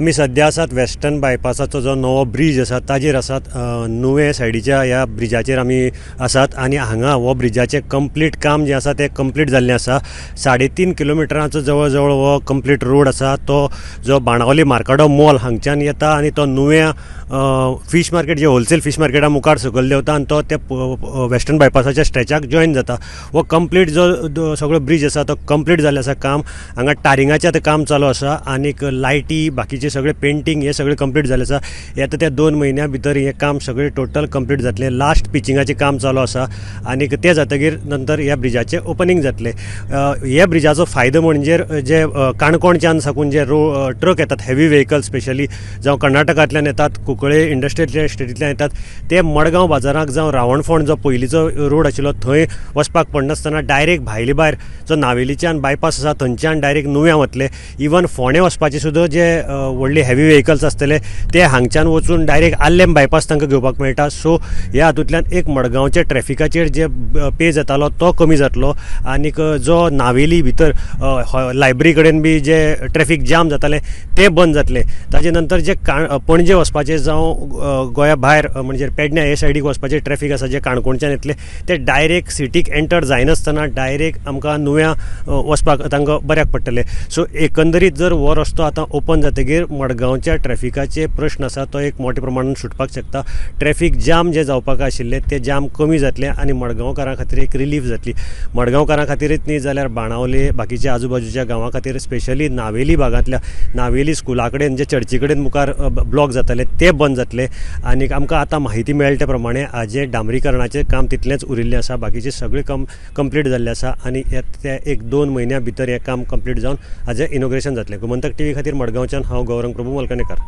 आमी सद्या आसात वेस्टर्न बायपासाचो जो नवो ब्रीज आसा ताजेर आसात. नुवें सायडीच्या ह्या ब्रिजाचेर आमी आसात आनी हांगा हो ब्रिजाचें कंप्लीट काम जें आसा तें कंप्लीट जाल्लें आसा. 3.5 किलोमिटरांचो जवळ जवळ हो कंप्लीट रोड आसा. तो जो बाणावली मार्काडो मॉल हांगच्यान येता आनी तो नुव्या फीश मार्केट जे होलसेल फीश मार्केटा मुखार सकयल देंवता आनी तो त्या वेस्टर्न बायपासाच्या स्ट्रेचाक जॉयन जाता. हो कंप्लीट जो सगळो ब्रीज आसा तो कंप्लीट जाल्लो आसा काम. हांगा टारिंगाचें आतां काम चालू आसा आनीक लायटी बाकीचे सगळे पेंटींग हे सगळें कंप्लीट जालें आसा. येता त्या 2 म्हयन्या भितर हें काम सगळें टोटल कंप्लीट जातलें. लास्ट पिचिंगाचें काम चालू आसा आनीक तें जातकीर नंतर ह्या ब्रिजाचें ओपनींग जातलें. ह्या ब्रिजाचो फायदो म्हणजे जे काणकोणच्यान साकून जे ट्रक येतात, हेवी व्हेकल स्पेशली जावं कर्नाटकांतल्यान येतात, कुंकळे इंडस्ट्रियल एस्टेटींतल्यान येतात, ते मडगांव बाजाराक जावं रावणफोंड जो पयलींचो रोड आशिल्लो थंय वचपाक पडनासतना डायरेक्ट भायले भायर जो नावेलीच्यान बायपास आसा थंयच्यान डायरेक्ट नुव्यां वतले. इवन फोंडें वचपाचे सुद्दां जे व्हडले हेवी व्हेकल्स आसतले ते हांगच्यान वचून डायरेक्ट आर्लेम बायपास तांकां घेवपाक मेळटा. सो ह्या हातूंतल्यान एक मडगांवच्या ट्रॅफिकाचेर जे पे जातालो तो कमी जातलो आनीक जो नावेली भितर लायब्ररी कडेन बी जे ट्रॅफिक जाम जातालें तें बंद जातलें. ताजे नंतर जे पणजे वचपाचें जावं गोंया भायर म्हणजे पेडण्या हे सायडीक वचपाचें ट्रॅफिक आसा जे काणकोणच्यान येतले ते डायरेक्ट सिटीक एंटर जायनासतना डायरेक्ट आमकां नुव्यां वचपाक तांकां बऱ्याक पडटलें. सो एकंदरीत जर हो रस्तो आतां ओपन जातकीर मडगांवच्या ट्रॅफिकाचे प्रश्न आसा तो एक मोठ्या प्रमाणान सुटपाक शकता. ट्रॅफिक जाम जे जावपाक आशिल्ले ते जाम कमी जातले आनी मडगांवकारां खातीर एक रिलीफ जातली. मडगांवकारां खातीरच न्ही जाल्यार बाणावले बाकीच्या आजूबाजूच्या गांवां खातीर स्पेशली नावेली भागांतल्या नावेली स्कुला कडेन जे चर्ची कडेन मुखार ब्लॉक जाताले ते बंद जातले. आनी आमकां आतां म्हायती मेळटा त्या प्रमाणे हाजें डांबरीकरणाचें काम तितलेंच उरिल्लें आसा, बाकीचें सगळें काम कंप्लीट जाल्लें आसा आनी त्या 1-2 म्हयन्या भितर हें काम कंप्लीट जावन हाजें इनॉग्रेशन जातलें. गोमंतक टीव्ही खातीर मडगांवच्यान हांव गौरंग प्रभू मलकणेकर.